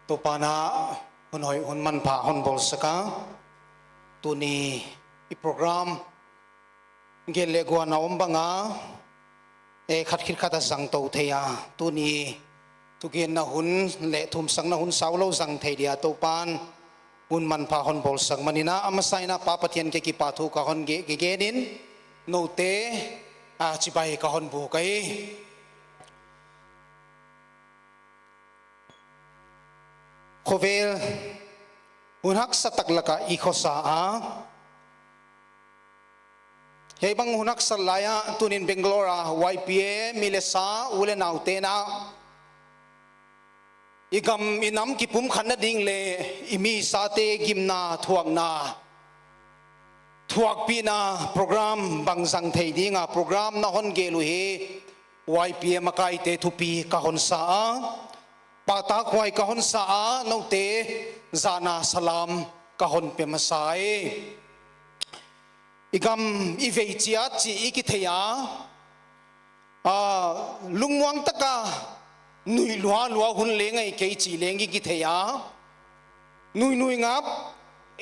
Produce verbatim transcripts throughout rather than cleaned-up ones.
Toupa'n hun hoih hun manpha hon bawlsak a. Tuni i program gelh leh guan a om bang a, e khat khit khat a zang tou thei a. Tuni thugenna hun leh thumsakna hun saulou zang thei dia Toupa'n hun manpha hon bawlsak manin a, a masa in a Pa Pathian kiang kipahthu ka hon gen, gen in, noute a chibai ka hon buk ahi. Khovel hun haksa tak laka i khosa a. Hiai bang hun haksa lai a, tunin Bangalore a Y P A mi leh sa, u leh naute'n a, i gam i nam kipumkhatna ding leh i misate gimna thuakna thuakpihna program bang zang thei ding a program na hon gelh uhi. Y P A makaite thupi ka hon sa a, pahtakhuai ka hon sa a, noute zahna salam ka hon pe masa e. I gam i vei chiat chih i kithei a, a, lungmuang taka nui lualua hun leng ahi kei chih leng i kithei a, nuinui ngap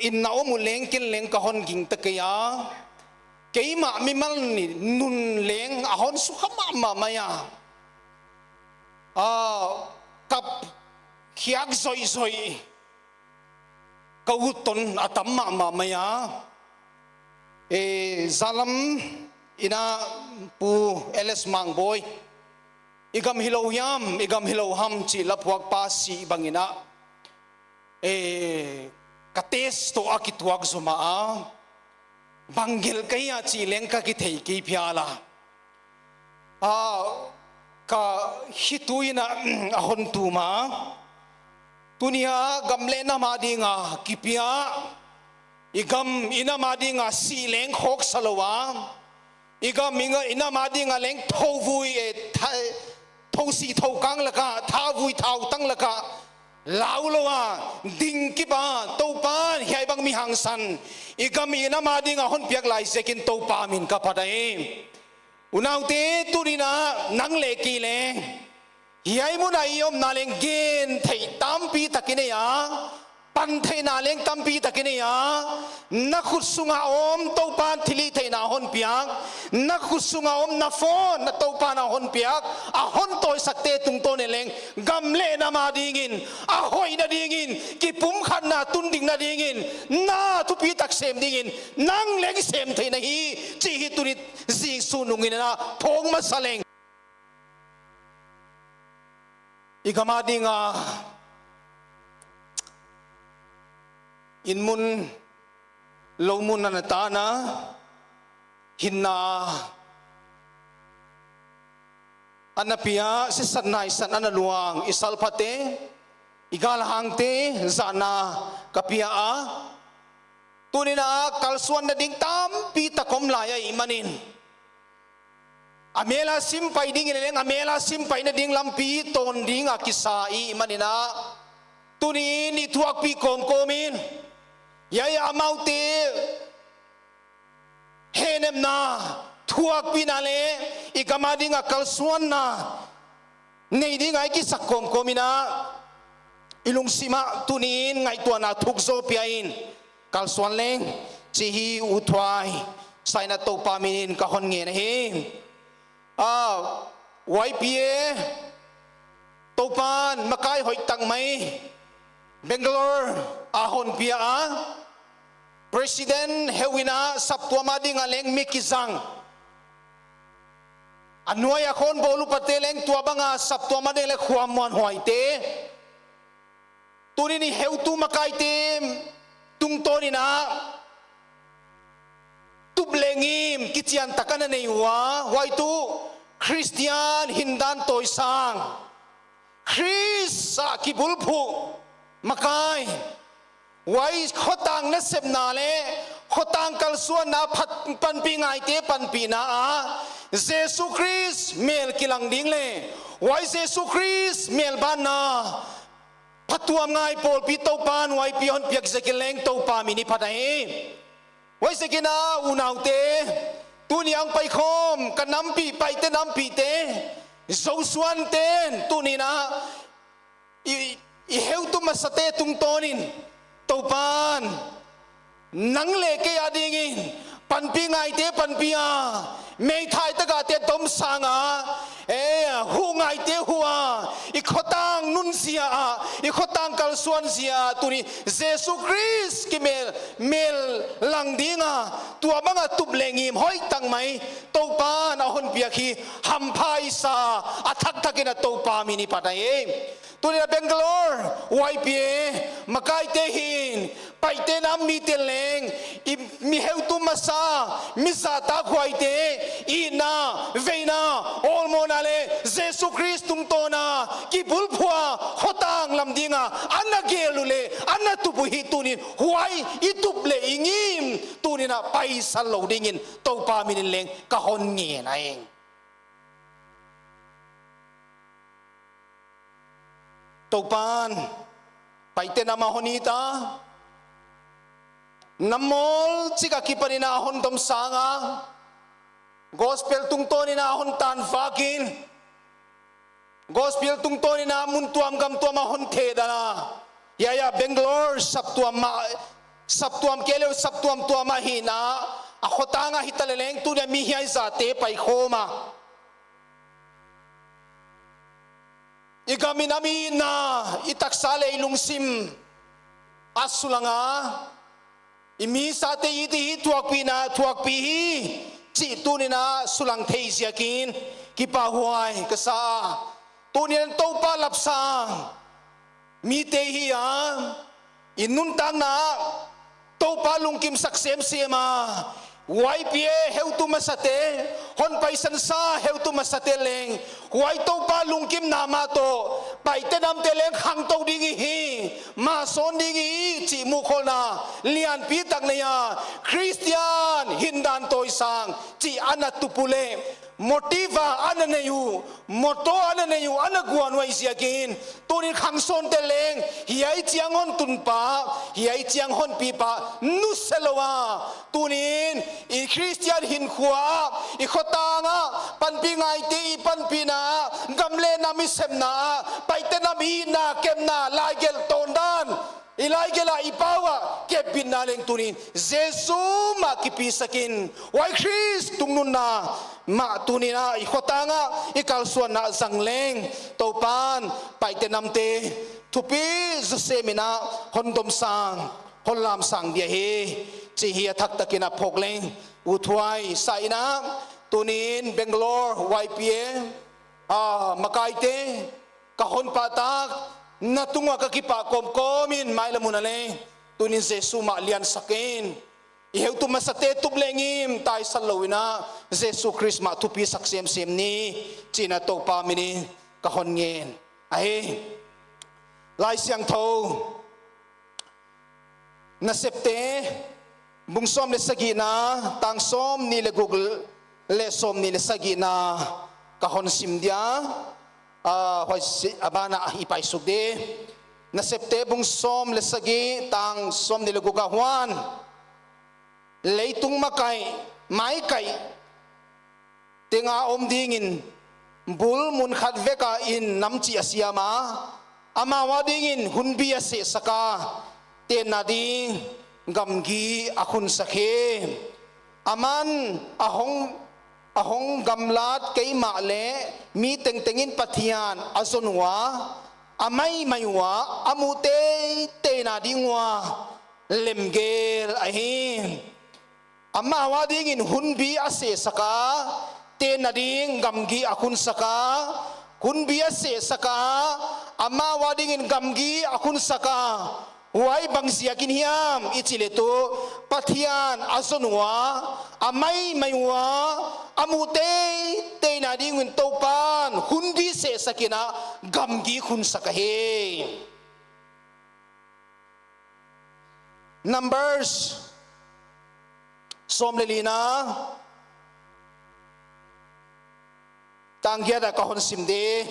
in na om uh leng ken leng ka hon gingta kei a, keimah mimal ni nun leng a hon sukha mahmah mai a, a, kap khiak zoihzoih ka ut ton a tam mahmah mai a. E, zalam in a Pu L S Mangboi, i gam hilou hiam, i gam hilou ham chih la phuakpa sih bang in a, e, ka test toh a kituak zomah a, bang gelh ka hia chih leng ka kithei kei phial a. A, ka hih tu in a, a hon tum a. Tuni a gam leh nam ading a kipia, i gam i nam ading a sih leng khawksa lou a, i gam i nam ading a leng thouvui, e, tha-, thousih thoukang laka, thavui thautang laka lau lou a, ding kip a, Toupa'n hiai bang mi hangsan, i gam i nam ading a hon piak lai ziakin Toupa min ka phat ahi. Unaute, tuni in a nang leh kei leng hiai mun a i omna leng gentheih tampi tak i nei a, pantheihna leng tampi tak i nei a. Na khut sunga om Toupa'n thilhihtheihna hon piak, na khut sunga om na phone na Toupa'n a hon piak, a hon tawisakte tungtawn in leng gam leh nam adingin a hoihna dingin, kipumkhatna tun dingna dingin, na thupitak sem dingin nang leng sem theihna hi chih hi tuni zing sun nungin a phawk masa leng. I gam ading a inn mun, lou mun ana tan a, hinna ana pia, sisan naisan ana luang i salphate, i galhangte zahna ka pia a. Tuni in a kalsuanna ding tampi tak om lai ahihmanin, a mel a sim pai dingin leng a mel a sim paina ding lampi tawn ding a kisa ahihmanin a, tuni in i thuakpih kawmkawm in, hiai amaute hehnemna thuakpihna leh i gam ading a kalsuanna nei ding a i kisak kawmkawm in a, i lungsim ah tuni in ngaihtuahna thuk zaw pia in, kalsuan leng chih hi uthuai sa in a Toupa min in ka hon ngen ahi. A, Y P A, Toupa'n makai hoihtak mai Bangalore a hon pia a, President heuin a saptuam ading a leng mi kizang, a nuai a khonbawl upate leng tuabang a saptuam ading leh khuam muanhuaite. Tuni in i heutu makaite tungtawn in a tup leh ngim kichiantak ana nei ua, huai tuh Khristian hindan tawisang, Khrist a kibulphuh makai, huai khotang nasepna leh khotang kalsuanna phat-, panpih ngaite panpihna a, Jesu Khrist mel kilang ding leh huai Jesu Khrist melbanna phatuamngai pawlpi Toupa'n Y P A hon piak ziakin leng Toupa min i phat ahi. Huaiziakin a unaute, tuni a hong paikhawm ka nampi Paite, nampite, Zosuante'n tuni in a i, i heutu masate tungtawnin, Toupan, nang leh kei adingin panpih ngaite panpih a, meithai tagahte domsang a, eh, huh ngaite huh a, i khotang nunzia a, i khotang kalsuanzia a, tuni Jesu Khrist kimel, mel lang ding a, tua bang a tup leh ngim hoihtak mai Toupan a hon piak hi hampha i sa a, thakthak in a Toupa min i phat ahi. Tuni a Bangalore, Y P A, makaite hi'n, Paite nam mite leng, i mi heutu masa, mi zahtak huaite, itna, veina, awlmohna leh Jesu Khrist tungtawna kibulphuh a, khotang lam ding a ana gel uh leh ana tup uh hi tunin, huai i tup leh i ngim, tunin a paisan lou dingin Toupa min in leng ka hon ngen ahi. Toupan, Paite nam a hon it a, nam mawl chik akipanin a hon domsang a, gospel tungtawnin a hon tanvak in, gospel tungtawnin a mun tuam gam tuam a hon theihdan a. Hiai a Bangalore saptuam mah, saptuam kei leh saptuam tuam a hihna, a khotang a hita leleng tuni a mi hiai zahte paikhawm a. I gam in a mi itna, i taksa leh i lungsim a sulang a, i mi sate i it hi thuakpihna, thuakpih hi chih tunin a sulang thei ziakin kipahhuai ka sa. Tunin Toupa lapsang mite hi a, i nuntakna Toupa lungkimsak semsem a, Y P A heutu masate, hon paisan sa heutu masate leng, huai Toupa lungkimna mah toh Paite namte leng khangtou ding i hi, mahsawn ding i hi chih muhkholhna lianpi tak nei a, Khristian hindan tawisang chih ana tup uh leh, motive a ana nei uh, motto ana nei uh, ana guan uh ahih ziakin, tunin khangsawnte leng hiai chiang hon tun pah, hiai chiang hon pi pah nusia lou a, tunin i Khristian hinkhua, i khotang a panpih ngaite i panpihna, gam leh nam i sepna, Paite nam i itna, kepna, laigelh tawndan, i laigelh a i pau a kepbitna leng tunin Jesu mah kipisak in, huai Khrist tungnunna mah tunin a i khotang a i kalsuanna zang leng, Toupan Paite namte thupi zaw semin a hon domsang, hon lamsang dia hi chih hi a thaktakin a phawk leng uthuai sa in a, tunin Bangalore Y P A, ah, makaite, ka hon pahtak, na tung ua ka kipah kawmkawm in, mailam hun a leh tunin Jesu mah liansak in, i heutu masate tup leh ngim taisan lou in a, Jesu Khrist mah thupisak semsem ni, chi'n a Toupa min in ka hon ngen ahi. Laisiangthou Nasepte bung sawm leh sagihna, tang sawmnih leh guk leh sawmnih leh sagihna ka hon sim dia, ah, huai si-, a ban ah i paisuk di. Nasepte bung sawm leh sagih, tang sawmnih leh guk ah, huan leitung makaih, maikaih teng a om dingin bul mun khat vek a in nam chih a siam a, amau adingin hunbi a sehsak a, tenna ding gamgi a khunsak hi. Aman a hong, a hong gamlat kei mahleh mi tengteng in Pathian a zon ua, a maimai ua, a muh teitei na ding ua lemgel ahi. Amau adingin hunbi a sehsak a, tenna ding gamgi a khunsak a, hunbi a sehsak a, amau adingin gamgi a khunsak a. Huai bang ziakin hiam i chih leh tuh, Pathian a zon ua, a maimai ua, a muh teitei na dingin Toupan hunbi sehsak in a, gamgi khunsak ahi. Numbers sawm leh lina, tang giat ah ka hon sim di.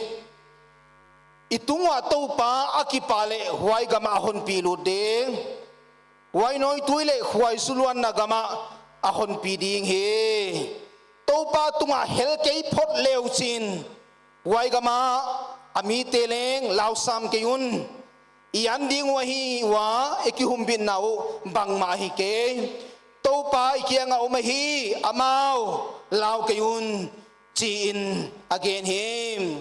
I tung ua Toupa a kipah leh huai gam ah a hon pilut di. Huai nawitui leh huai zuluanna gam ah a hon pi ding hi. Toupa tung ah hel kei phot leuchin, huai gam ah a mite leng lau sam kei un. i an ding uh ahi ua, i kihumbitna uh bangmah ahi kei. Toupa i kiangah om ahi, amau lau kei un, chiin a gen hi.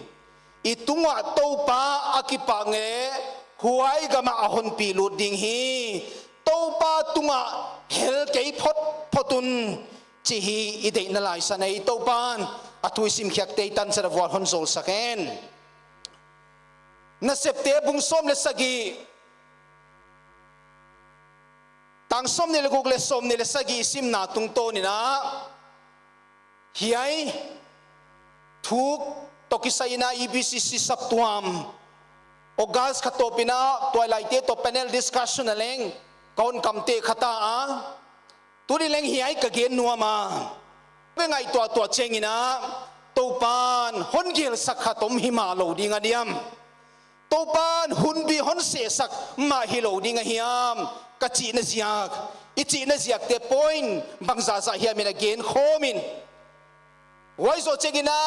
I tungah Toupa a kipan leh, huai gamah a honpi lut ding hi. Toupa tungah hel kei photphot un, chih i deihna laisan ahi. Toupan a thu i simkhiakte i tan chiat a vual hon zawlsak hen. Nasepte bung sawm leh sagih, tang sawmnih leh guk leh sawmnih leh sagih i simna tungtawn in a, hiai thu toh kisai in a E B C C saptuam August kha tawp in a tuailaite toh panel discussion a leng ka hon kamteh kha ta a. Tuni leng hiai ka gen nuam a. Ka ngaihtuah tuah chiang in a, Toupan hon gelsak khat om himahlou ding a diam, Toupan hunbi hon sehsak mah hilou ding a hiam, ka chihna ziak, i chihna ziakte point bangzahzah hiam in a gen khawm in. Huai zoh chiang in a,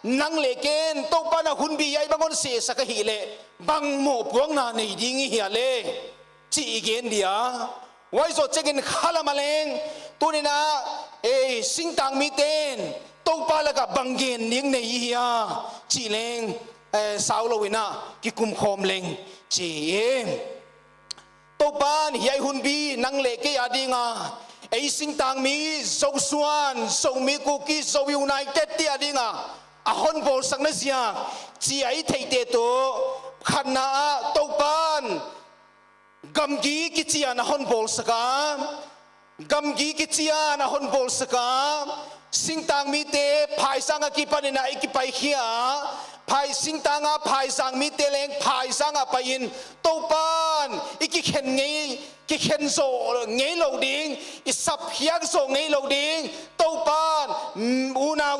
nang leh ken Toupan a hunbi hiai bang hon sehsak ahihleh, bang mohpuakna nei ding i hia leh, chih i gen dia. Huai zoh chiang in khalam a leng, tuni in a, eh, singtang miten Toupa lakah bang gen ding nei i hia, chih leng, eh, saulou in a kikum khawm leng, chih. Toupan hiai hunbi nang leh kei a ding a, ei singtang mi, Zosuan, Zomi Kuki, Zo United te a ding a, a hon bawlsakna ziak, chih i theihte toh, khatna ah Toupan gamgi kichian a hon bawlsak a, gamgi kichian a hon bawlsak a, singtang mite phaizang a kipan in a i kipai khia, phai singtang a phaizang mite leng phaizang a pai in, Toupan i kikhen ngei, kikhen zoh ngeilou ding, i sapkhiak zoh ngeilou ding, Toupan, mm, unau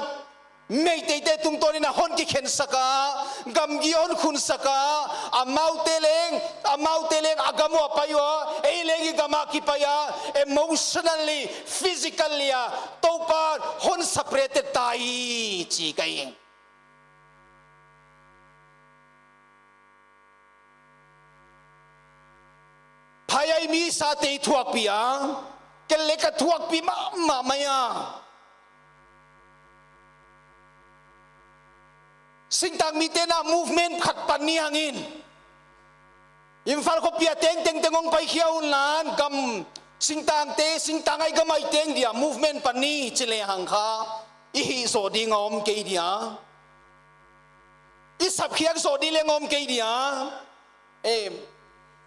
Meiteite tungtawn in a hon kikhensak a, gamgi hon khunsak a, amaute leng, amaute leng a gam uah pai ua, ei leng i gam ah kipai a, emotionally, physically a, Toupan hon separate ta hi, chi ka hi. Phaizaang mi sa te thuakpih a, ken leng ka thuakpih mahmah mai a. Singtang miten a movement khat pan ni hang in, Imphal khopi a tengteng teng hong pai khia un lan, gam singtangte, singtang ai gam ai teng dia, movement pan ni chi lehang kha, i hih zoh ding a om kei dia. I sapkhiak zoh ding leng om kei dia. Em,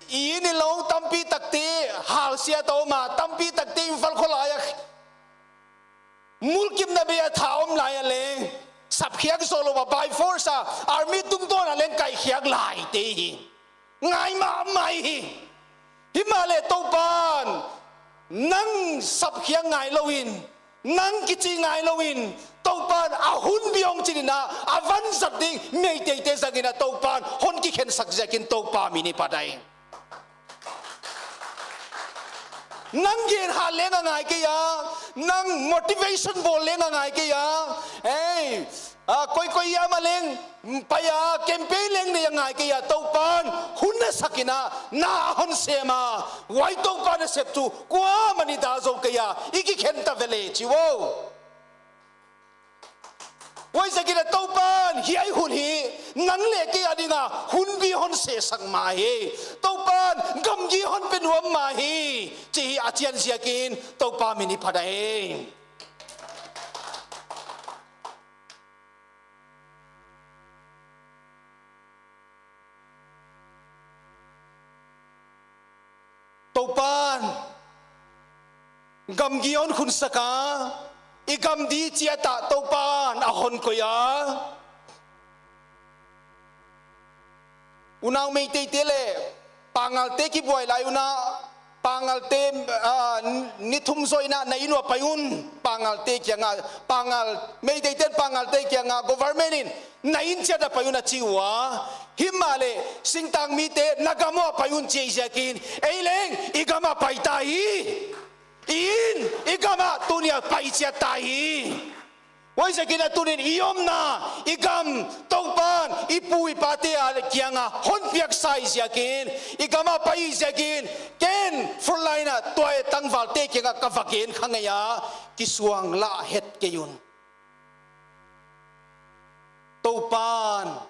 i inn i lo tampi takte, halsia ta om a, tampi takte Imphal kho lai a, mulkimna bei a tha om lai a leng, sapkhiak zoh lou a by force a, army tungtawn a leng kaikhiak lai te hi. Ngai mahmah hi. Himahleh Toupan, nang sapkhiak ngailou in, nang kichi ngailou in, Toupan a hunbi hong chin in a, a vanzat ding Meiteite zang in a Toupan hon kikhensak ziakin Toupa min i phat ahi. Nang gen hat leng a ngai kei a, nang motivation bawl leng a ngai kei a. Ei, a, koi koi a ma leng, pai a, campaign leng nei a ngai kei a, Toupan hun a sak in a, na hon sem a, huai Toupa nasep chu kuamah in i dah zou kei a, i kikhen ta ve leh chi vo. Huaiziakin a Toupan hiai hun hi, nang leh kei a ding a, hunbi hon sehsak mah hi. Toupan gamgi hon pe nuam mah hi. Chih a chian ziakin, Toupa min i phat ahi. Toupan gamgi hon khunsak a, i gamgi chiat ah Toupan a hon koih a. Unau Meiteite leh Pangalte kibuai lai un a, Pangalte, ah, ni thum zoh in a na inn uah pai un, Pangalte kiangah, Pangal, Meiteite'n Pangalte kiangah, government in na inn chiat ah pai un a chi ua. Himahleh, singtang mite na gam uah pai un chi ziakin, ei leng i gam ah pai ta hi. I inn, i gam ah tuni a pai chiat ta hi. Huaiziakin a tunin i omna, i gam, Toupan i pu i pate a kianga hon piaksa ziakin, i gama pai ziakin, ken frontline a tuai tangvalte kianga ka va gen kha ngei a, kisuanglah het kei un. Toupan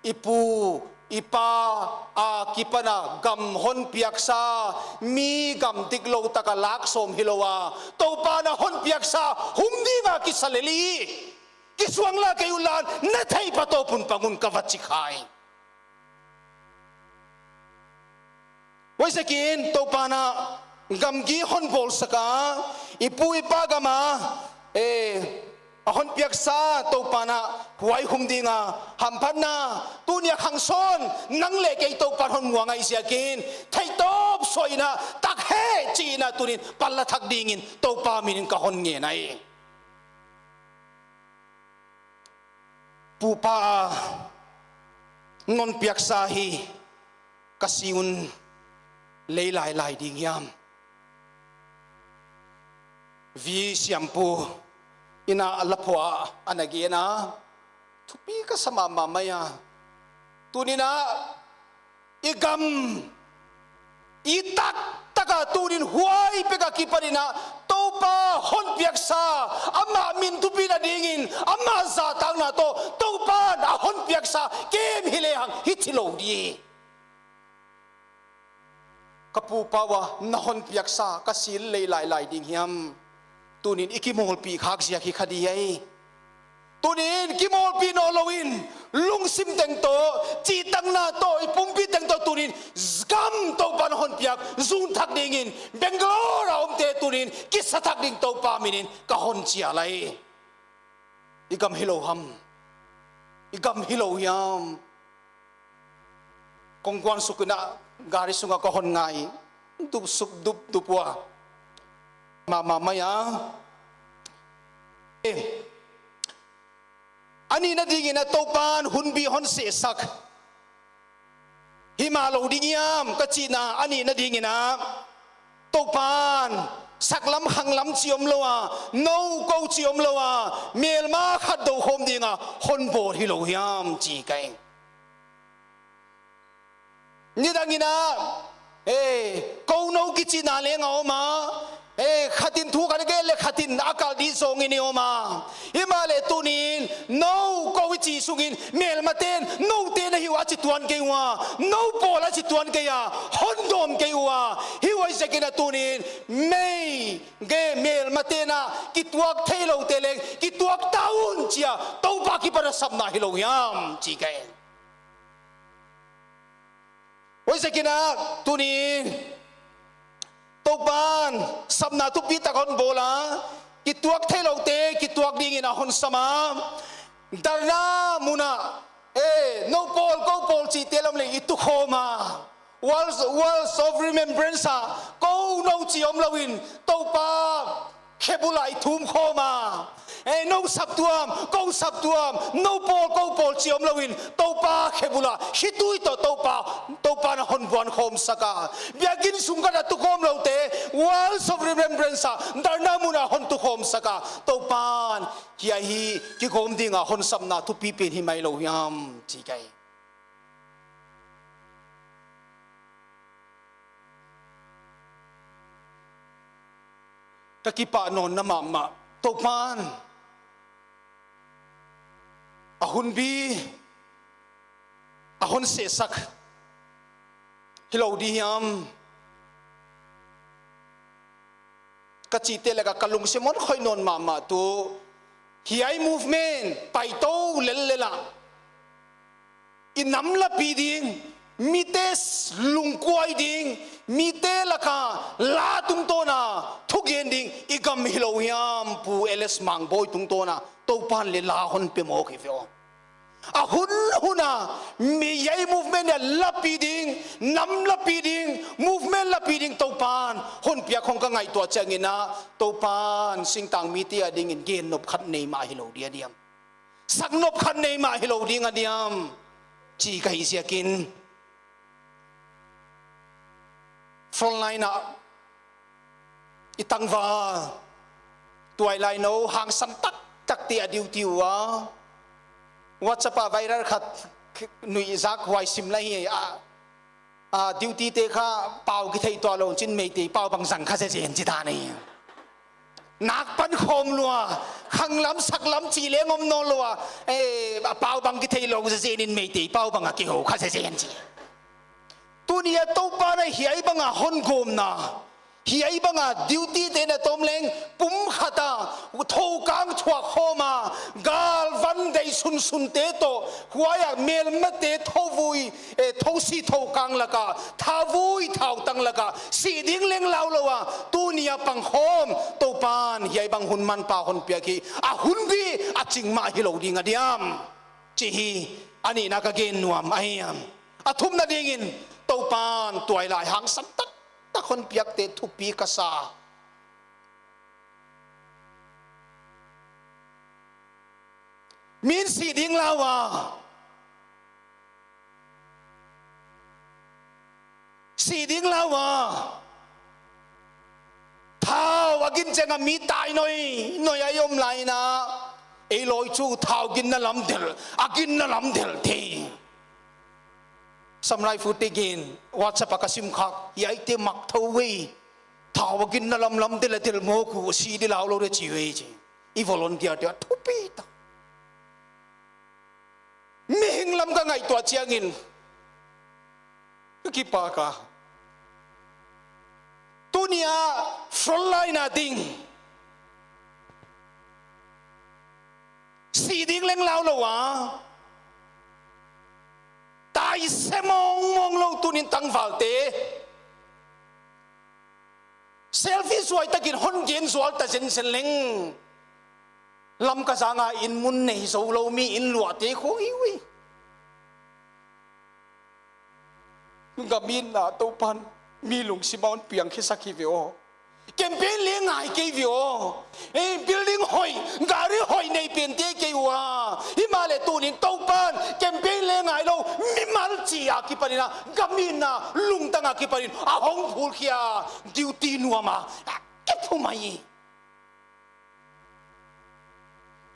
i pu, i pa a kipana gam hon piaksa, mi gam diklou taka lak sawm hilou a, Toupan a hon piaksa hum dinga kisa lel hi. Kisuanglah kei un la, na theih patawp un pang un ka va chi kha hi. Huaiziakin Toupan a gamgi hon bawlsak a, i pu i pa gama, eh, a hon piaksa Toupan a huai hum dinga hamphatna, tuni a khangsawn nang leh kei Toupan hon muang ahi ziakin, theihtawp suaina, tak he chihna tunin palla thak dingin Toupa minin ka hon ngen ahi. Pupa a non piaksa hi ka si un lei lailai ding hiam? Vi siampu in a la phuah a ana gen a, thupi ka sa mahmah mai a. Tunin a i gam, i tak taka tunin huai peka kipanin a Toupa hon piaksa, amah min thupina dingin, amah zahtakna toh Toupan a hon piaksa kem hi lehang hichi lou di. Ka pupa ua na hon piaksa ka si un lei lailai ding hiam? Tunin i kimawlpih khak ziak hi kha di ahi. Tunin kimawlpih nawnlouin, lungsim teng toh, chihtakna toh, i pumpi teng toh tunin, gam Toupan hon piak, zun thak dingin, Bangalore a omte tunin, kisa thak ding Toupa minin, ka hon chial ahi. I gam hilou ham? I gam hilou hiam? Kongkuan suk in a gari sunga ka hon ngai dup suk dup dup ua. Mahmah mai a. Eh. A nihna dingin a Toupan hunbi hon sehsak hi mah lou ding hiam ka chihna, a nihna dingin a Toupan saklam khanglam chi omlou a, nou kou chi omlou a, melma khat dou khawm dinga hon bawl hilou hiam chi ka hi. Nidangin a, eh, kou nou kichihna leng a om a, eh, khatin thu khat gen leh khatin a kal di zongin i om a. Himahleh tunin, nou kou i chih sungin, melmaten, noute na hi ua chi tuan kei ua, nou pawl a chi tuan kei a, hon dawm kei ua, huaiziakin a tunin, mei, ge melmaten a, kituak theiloute leng, kituak ta un chia, Toupa kipana sapna hilou hiam, chi ka hi. Huaiziakin a, tunin, Toupan sapna thupitak hon bawl a, kituak theiloute, kituak dingin a hon sam a, dharna mun a, eh, nou pawl, kou pawl chihte lam leng i tukhawm a, Walls, Walls of Remembrance a, kou nou chi omlouin, Toupa, khe bul a i thum khawm a. Eh, nou saptuam, kou saptuam, nou pawl, kou pawl chi omlouin, Toupa khe bul a, khitui toh Toupa, Toupan a hon buan khawm sak a. Biakin sung khat a tukhawm loute, Walls of Remembrance a, dharna mun a hon tukhawm sak a. Toupan, hiai hi, kigawm dinga hon sapna thupi pen hi mai lou hiam, chi ka hi. Ka kipahnawnna mahmah, Toupan a hunbi a hon sehsak hilou di hiam ka chihte laka ka lungsim hon khoih nawn mahmah tu. Hiai movement paitou lellel a, i nam lapi ding, mite s-, lungkuai ding, mite laka la tungtawna thugen ding i gam hilou hiam, Pu L S Mangboi tungtawna Toupan leng la hon pe mawk hi ve aw. A hun hun a, mi hiai movement a lapi ding, nam lapi ding, movement lapi ding Toupan hon piak khong ka ngaihtuah chiangin a, Toupan singtang mite adingin gen nop khat nei mah hilou dia diam. Sak nop khat nei mah hilou ding a diam, chi ka hih ziakin. Frontline a i tangval, tuailai nou hangsan tak takte a duty ua. WhatsApp a viral khat nuihzak huai sim lai hi a, a duty te kha pau kithei tuah lou chin Meitei pau bang zang kha zezen chi dan hi. Nak pan khawm lua, khanglam saklam chih leng om nawn lua, eh, pau bang kithei lou zezen in Meitei pau bang a kihou kha zezen chi. Tuni a Toupa'n hiai bang a hon gawmna, hiai bang a duty te na tawm leng pumkhat a thoukang thuak khawm a, galvan dei sunsun te toh, huai a melmate thouvui, eh, thousi thoukang lak a, thavui thautang lak a, si ding leng lau lou a, tuni a pang khawm, Toupa'n hiai bang hun manpha hon piak hi, a hun bang a ching mah hilou ding a diam chih hi, a nihna ka gen nuam ahi. A thumna dingin, Toupa'n tuailai hangsan taktak hon piakte thupi ka sa. Min si ding lau a. Si ding lau a. Thau a gin chiang a mi tai nawi nawi a i om lai in a. Ei lawi chu thau ginna lam delh, a ginna lam delh thei. Samlai fute gen, WhatsApp a ka sim khak, hiaite mak thou ve. Thau a ginna lam lam delh a delh mawk uh, si di lau lou di chi ve chi. I volunteer te a thupi ta. Mihing lam ka ngaihtuah chiangin ka kipak a. Tuni a frontline a ding, si ding leng lau lou a, tai se mawngmawng lou tunin tangvalte. Selfish huai takin hon gen zual ta zenzen leng. Lamka zang a inn mun nei zou lou mi inn luah te khong hi ui. Gam itna Toupa'n mi lungsim a hon piang khiak sak hi ve aw. Campaign leng ngai kei ve aw. Eh, building hoih, gari hoih nei pen te kei ua. Himahleh tunin Toupa'n campaign leng ngai lou, mimal chih a kipanin a, gam itna lungtang a kipanin a hong phul khia, duty nuam a, a kiphum ahi.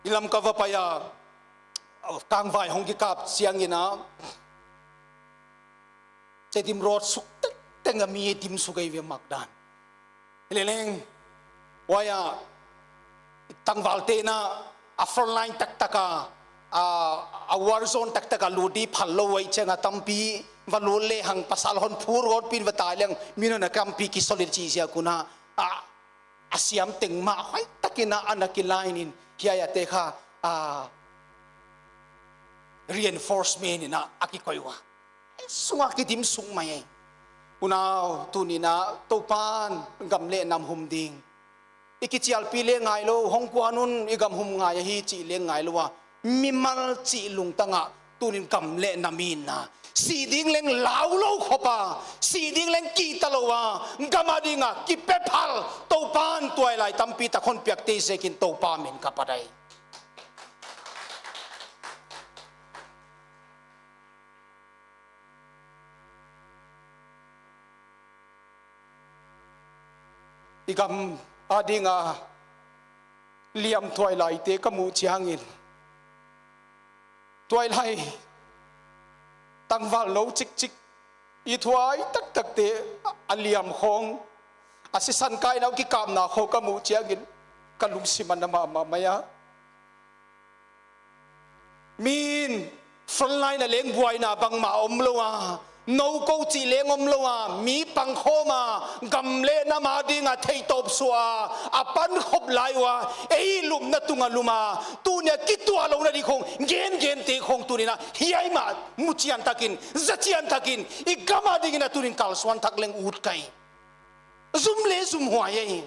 I Lamka va pai a, tangvai hong kikap chiangin a, Tedim Road suk tengteng a mi dim suk ahi ve mak dan. Hileleng, huai a, tangvalte na, a frontline taktak a, a, a war zone taktak a lut di phal lou huai chiang a tampi, va lut lehang pasal hon phur hon pin va tai leng, mi na tampi kisawl in chi ziak un a, a, a siam teng mah huai takin a ana kilainin, hiai a te kha, a, reinforcement in a, a kikoih ua. Sung a kidim suk mai. Unau, tuni a, Toupa'n gam leh nam hum ding. I kichialpi leng ngai lou, hong kuan un i gam hum ngai ahi chih leng ngai lou a. Mimal chih lungtang a, tunin gam leh nam itna. Si ding leng lau lou khop a, si ding leng kihta lou a, gam a ding a, kipephal, Toupa'n tuailai tampi tak hon piak te ziakin Toupa min ka phat ahi. I gam a ding a liam tuailaite ka muh chiangin, tuailai tangval nou chikchik, i thuai taktakte a liam khong, a sisan kaina uh kikapna khong ka muh chiangin ka lungsim a na mahmah mai a. Min frontline a leng buaina bangmah om lou a, nou kou chih leng om lou a, mi pang khawm a, gam leh nam a ding a theitawp suah a, a pan khop lai ua, ei lupna tung a lum a, tuni a kituah louhna di khong, gen gen te khong tuni a, hiai mah mu chian takin, za chian takin, i gam a dingin a tunin kalsuan thak leng ut kei. Zum leh zum huai ei.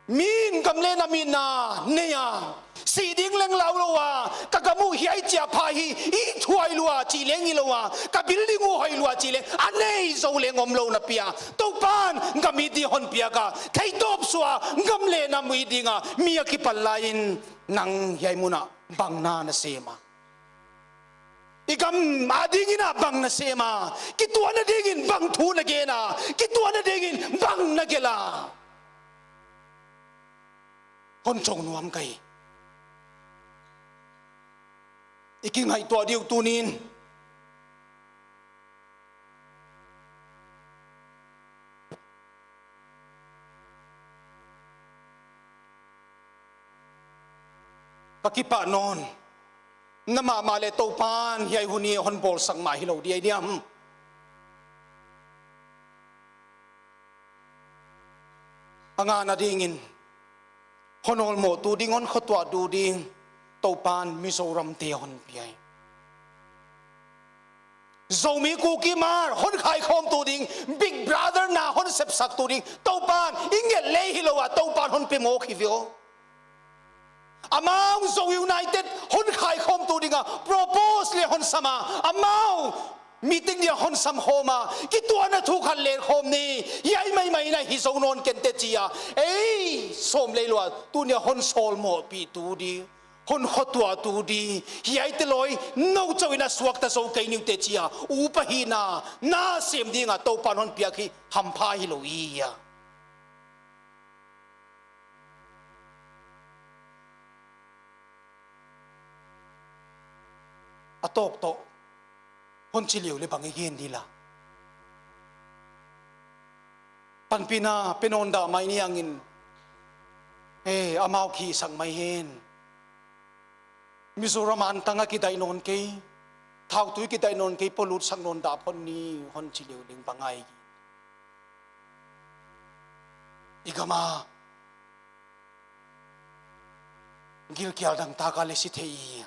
Min gam leh nam itna nei a, si ding leng lau lou a, ka gam uh hiai chia pha hi, i thuai lua chih leng hi lou a, ka building uh hoih lua chih leng, a nei zou leng om lou na pi a. Toupa'n gam it di hon piak a, theitawp suah, gam leh nam it ding a, mi a kipan lai in, nang hiai mun a, bang na na sem a. I gam adingin a bang na sem a, kituahna dingin bang thu na gen a, kituahna dingin bang na gelh a. Hon chong nuam ka hi. I kingaihtuah diu tuni'n. Ka kipah nawn. Na mahmah leh Toupa'n hiai hun hi hon bawlsak mah hilou dia diam. A ngana dingin, hon awlmohtu ding, hon khotuahtu ding, Toupa'n Mizoramte hon pia hi. Zomi Kuki Hmar hon khaikhawmtu ding, Big Brother na hon sepsaktu ding, Toupa'n i nget leh hilou a, Toupa'n hon pe mawk hi ve aw. Amau Zo United hon khaikhawmtu ding a propose leh hon sam a, amau meeting dia hon sam khawm a, kituahna thu khat leh khawm ni, hiai maimai na hi zou nawn ken te chi a. Ei, sawm leh lua, tuni a hon sawlmohpihtu di, hon khotuahtu di, hiaite loi, nou chauh in a suakta zou kei ni uh te chi a, upa hihna na sem ding a Toupa'n hon piak hi hampha hilou i a. A tawp toh, hon chi liau leh bang i gen di la. Panpihna pe nawn dah mai ni ang in, eh, amau khihsak mai hen. Mizoram antang a kidaih nawn kei, thautui kidaih nawn kei, polut sak nawn dah phot ni, hon chi liau leng bang a i gen. I gam a gilkial dangtak a leh si thei i.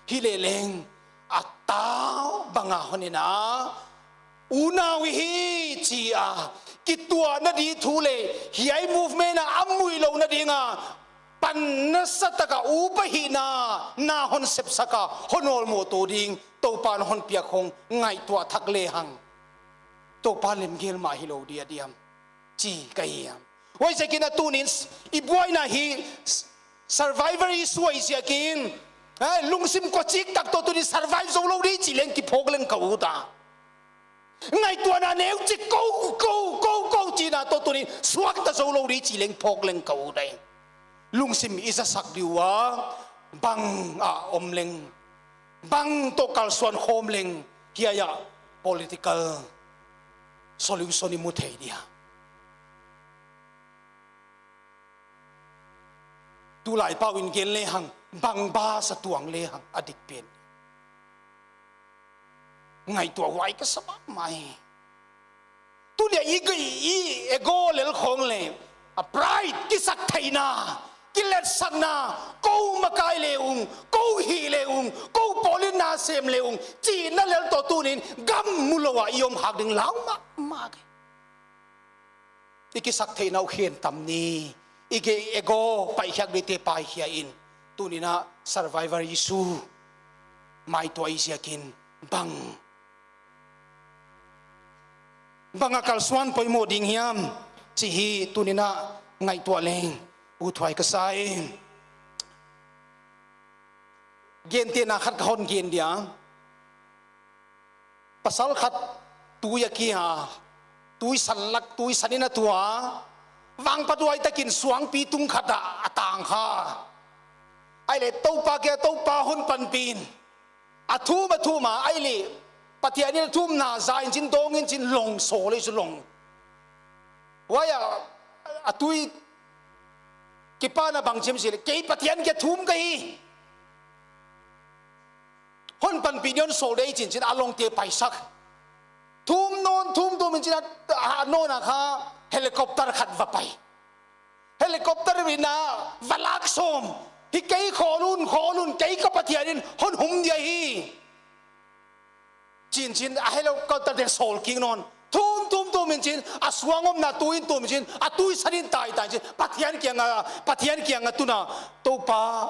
Hileh leng a tau bang a hon en a, unau i hi chi a, kituahna di thu leh hiai movement a a muhlouhna ding a pan nasatak a upa hihna na hon sepsak a, hon awlmohtu ding, Toupa'n hon piak khong ngaihtuah thak lehang, Toupa lemgel mah hilou dia diam chi ka hi a. Huaiziakin a tuni'n i buaina hi survivor issue ahih ziakin, eh, lungsim kochik tak toh tuni'n survive zoulou di chi leng kiphawk leng ka ut a. Ngaihtuahna neuchik kou, kou, kou, kou chihna toh tuni'n suakta zoulou di chi leng phawk leng ka ut a. Lungsim i zasak di ua, bang a om leng, bang toh kalsuan khawm leng, hiai a political solution i mu thei dia. Tulai pau in gen lehang, bang bus a tuang lehang a dik pen. Ngaihtuah huai ka sa mahmah. Tuni a i, i ego lel khong leh, a pride, kisaktheihna, kiletsakna, kou makai leh ung, kou hih leh ung, kou pawl in na sem leh ung chihna lel toh tuni'n gam mulou a i om khak ding lau mahmah. I kisaktheihna uh khen tam ni, i ego paihkhiak dite paihkhia in, tuni'n a survivor issue maituah i ziakin bang, bang a kalsuan poimoh ding hiam chih hi tuni'n a ngaihtuah leng uthuai ka sa hi. Gentehna khat ka hon gen dia. Pasal khat tui a kia, tui san lak, tui san in a tua, vangphat huai takin suangpi tung khat ah a tang kha. Ahihleh Toupa kia, Toupa hon panpih in. A thum, a thum a, ahihleh Pathian in a thumna za in chin, dawng in chin, long sawl ei chu long. Huai a, a tui kipahna bang chi hiam chih leh, kei Pathian kia thum ka hi. Hon panpih di, hon sawl di chinchin a longte paisak. Thum nawn, thum thum in chin a, a nawn a kha helicopter khat va pai. Helicopter in a va lak sawm. Hi kei khawl un, khawl un, kei ka Pathian in hon hum dia hi. Chinchin a helicopter te sawl kik nawn. Thum, thum, thum in chin, a suang omna tui in tum chin, a tui san in tai tai chin, Pathian kiang a, Pathian kiang a tun a, Toupa,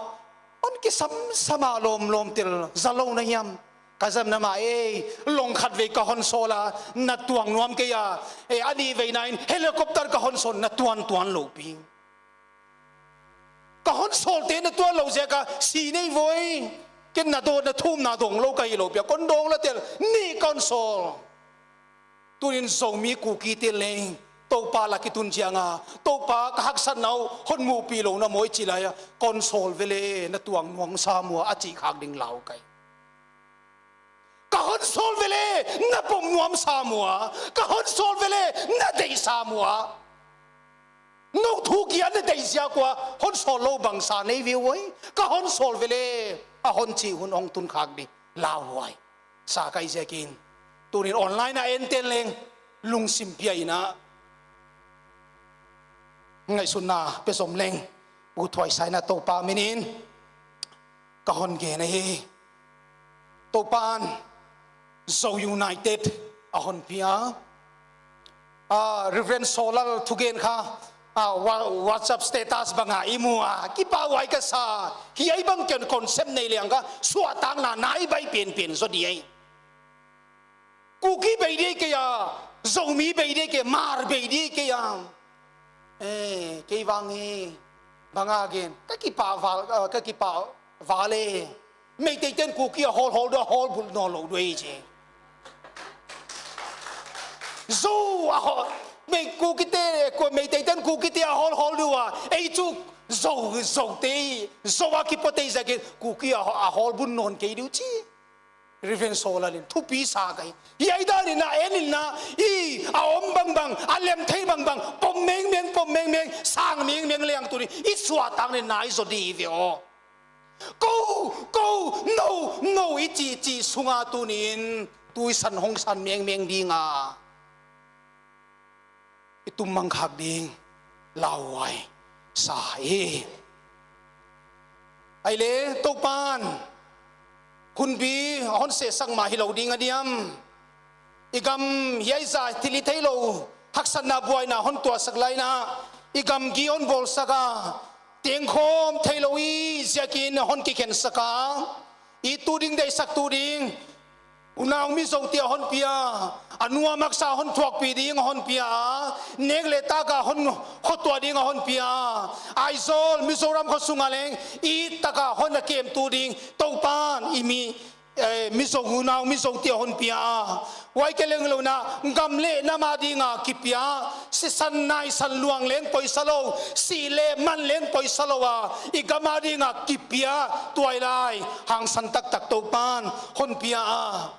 hon kisam sam a lawm lawm tel, za lou na hiam. Ka zam na mah ei, long khat vei ka hon sawl a, na tuang nuam kei a, ei, a nih veina in, helicopter ka hon sawl, na tuan tuan lou pi. Ka hon sawlte na tuan lou ziak a si nei voi. Ken na dawng, na thumna dawng lou ka hi lou pia, kon dawng la tel, ni kon sawl. Tunin Zomi Kuki te leng, Toupa lak i tun chiang a, Toupa ka haksatna uh hon muhpih louhna maw i chih lai a, kon sawl vele, na tuang nuam sam ua, a chih khak ding lau kai. Ka hon sawl vele, na pom nuam sam ua, ka hon sawl vele, na deih sam ua. Nou thu kia na deih ziak ua, hon sawl lou bangsa nei ve uai, ka hon sawl vele, a hon chih hun hong tun khak di lau uai. Sa kai ziakin, tunin online a en ten leng, lungsim pia in a, ngaihsutna pe zom leng, ut huai sa in a Toupa minin, ka hon gen ahi. Toupan Zo United a hon pia. Ah, Reverend Solal thugen kha, ah, wa-, WhatsApp status bang a i mu a, kipahhuai ka sa. Hiai bang ken concept nei leng ka, suahtakna nai bai penpen zaw di ai. Kuki bei di kei a, Zomi bei di kei, Hmar bei di kei a. Eh, kei vang hi, bang a gen, ka kipah val, eh, ka kipah val e. Meitei ten Kuki a hawlhawl di ua, hawlbulh nawnlou di ua chi. Zo a hawl, Mei Kuki te, ko Meitei ten Kuki te a hawlhawl di ua, ei chu Zo, Zo te, Zo a kipo te ziakin, Kuki a, a hawlbulh nawn kei di uh chi. Reverend Solal in thupi sa kai. Hiai dan in a en in a, i a om bangbang, a lem thei bangbang, pom mengmeng, pom mengmeng, sang mengmeng leng tunin, i suahtakna nai zaw di ve aw. Kou, kou, nou, nou, i chih, chih sunga tunin, tui san hong san mengmeng ding a. I tum mang khak ding lau uai sa hi. Ai le, Toupan hunbi hon sehsak mah hilou ding a diam. I gam hiai zah thil i theilou, haksatna buaina hon tuahsak lai in a, i gamgi hon bawlsak a, tengkhawm theilou i ziakin hon kikhensak a, i tu ding deihsak tu ding, unau Mizo te a hon pia, a nuam haksa hon thuakpih ding a hon pia, nek leh tak a hon khotuah ding a hon pia, Aizawl Mizoram khosung a leng, i tak a hon a kem tu ding, Toupan i mi, eh, Mizo unau Mizo te a hon pia. Huai kia leng lou in a, gam leh nam a ding a kipia, sisan naisan luang leng poisa lou, si leh man leng poisa lou a, i gam a ding a kipia, tuailai hangsan taktak Toupan hon pia a.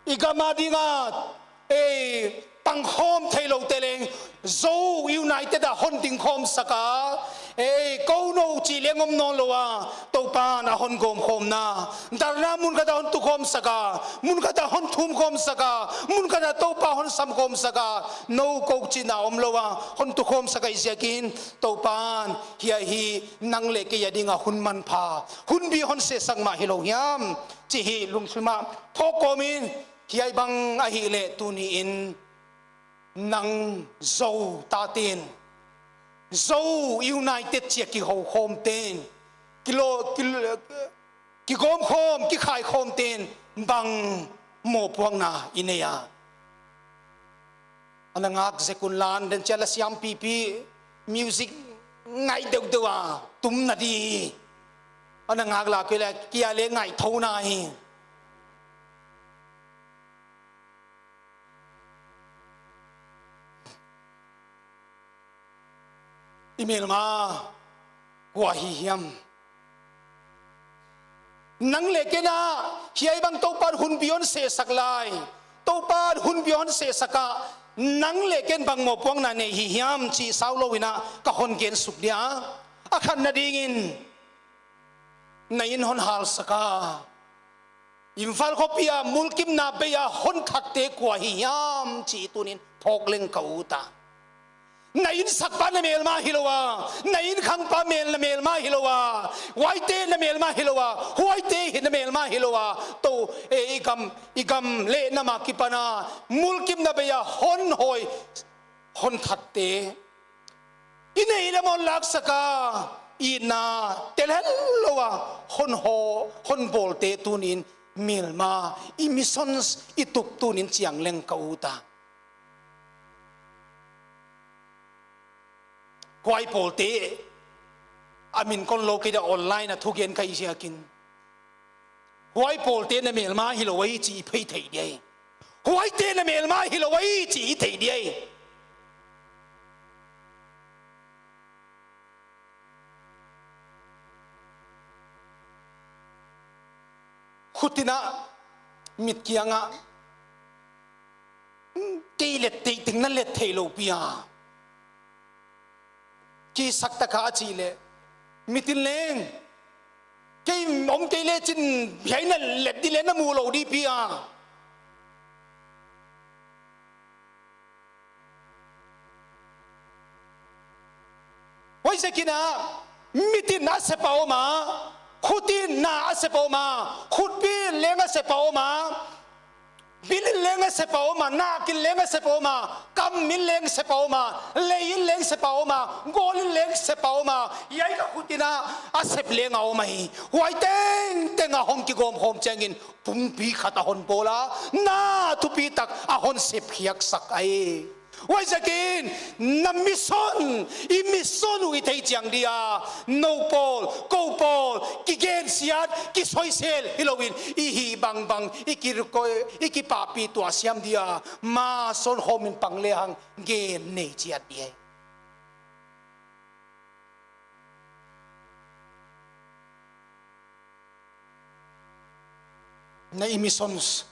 I gam a ding a, eh, pangkhawm theilou te leng, Zo United a hon dingkhawm sak a, eh, kou nou chih leng om nawnlou a, Toupan a hon gawmkhawmna, dharna mun khat a hon tukhawm sak a, mun khat a hon thumkhawm sak a, mun khat a Toupa hon samkhawm sak a, nou kou chihna omlou a, hon tukhawm sak a i ziakin, Toupan, hiai hi nang leh kei a ding a hun manpha, hunbi hon sehsak mah hilou hiam, chih hi lungsim a phawk kawm in, hiai bang ahihleh tuniin nang Zo taten, Zo United chih a kihoukhawm ten, kilo, kil-, kigawmkhawm, kikhaikhawm ten bang mohpuakna i nei a. Ana ngak zek un lan den chia la siam pipi, music ngai deuhdeuh a tumna di. Ana ngak la kei leh kia leh ngai thou nai. I melma kua hi hiam? Nang leh ken a, hiai bang Toupan hunbi hon sehsak lai, Toupan hunbi hon sehsak a, nang leh ken bang mohpuakna nei hi hiam chih saulou in a ka hon gen suk dia. A khatna dingin, na inn hon halsak a, Imphal khopi a mulkimna bei a hon thatte kua hi hiam chih tuniin phawk leng ka ut a. Na inn sakpa na melma hilou a, na inn khangpa mel na melma hilou a, huaite na melma hilou a, huaite hi na melma hilou a. Tou, eh, i gam, i gam leh nam a kipan a mulkimna bei a hon hawi, hon thatte, i neih lam hon laksak a, i na telhel lou a hon haw, hon bawlte tuniin melma, i missions i tup tuniin chiang leng ka ut a. Huai pawlte a min kon lou kei dia, online a thugen ka hih ziakin. Huai pawlte na melma hilou ahi chih i phei thei dia. Huaite na melma hilou ahi chih i thei dia. Khutin a, mit kiang a, kei let theih teng na let theilou pi a. Kisak tak a chih leh, mitin leng, kei om kei lechin hiai na let di leh na mu lou di pi a. Huaiziakin a, mitin a sep a om a, khutin na a sep a om a, khutpi leng a sep a om a, bil in leng a sep a om a, nak in leng a sep a om a, kam in leng sep a om a, lei in leng sep a om a, gawl in leng sep a om a, hiai ka khutin a, a sep leng a om ahi. Huai tengteng a hong kigawm khawm chiangin, pumpi khat a hon bawl a, na thupitak a hon sep khiaksak ahi. Huaiziakin, na mission, i mission uh i thei chiang dia, nou pawl, kou pawl, kigensiat, kisoisel, hilouin, i hih bangbang, i ki, i kipahpih tuah siam dia, ma son hawm in pang lehang, gen nei chiat dia. Na i missions,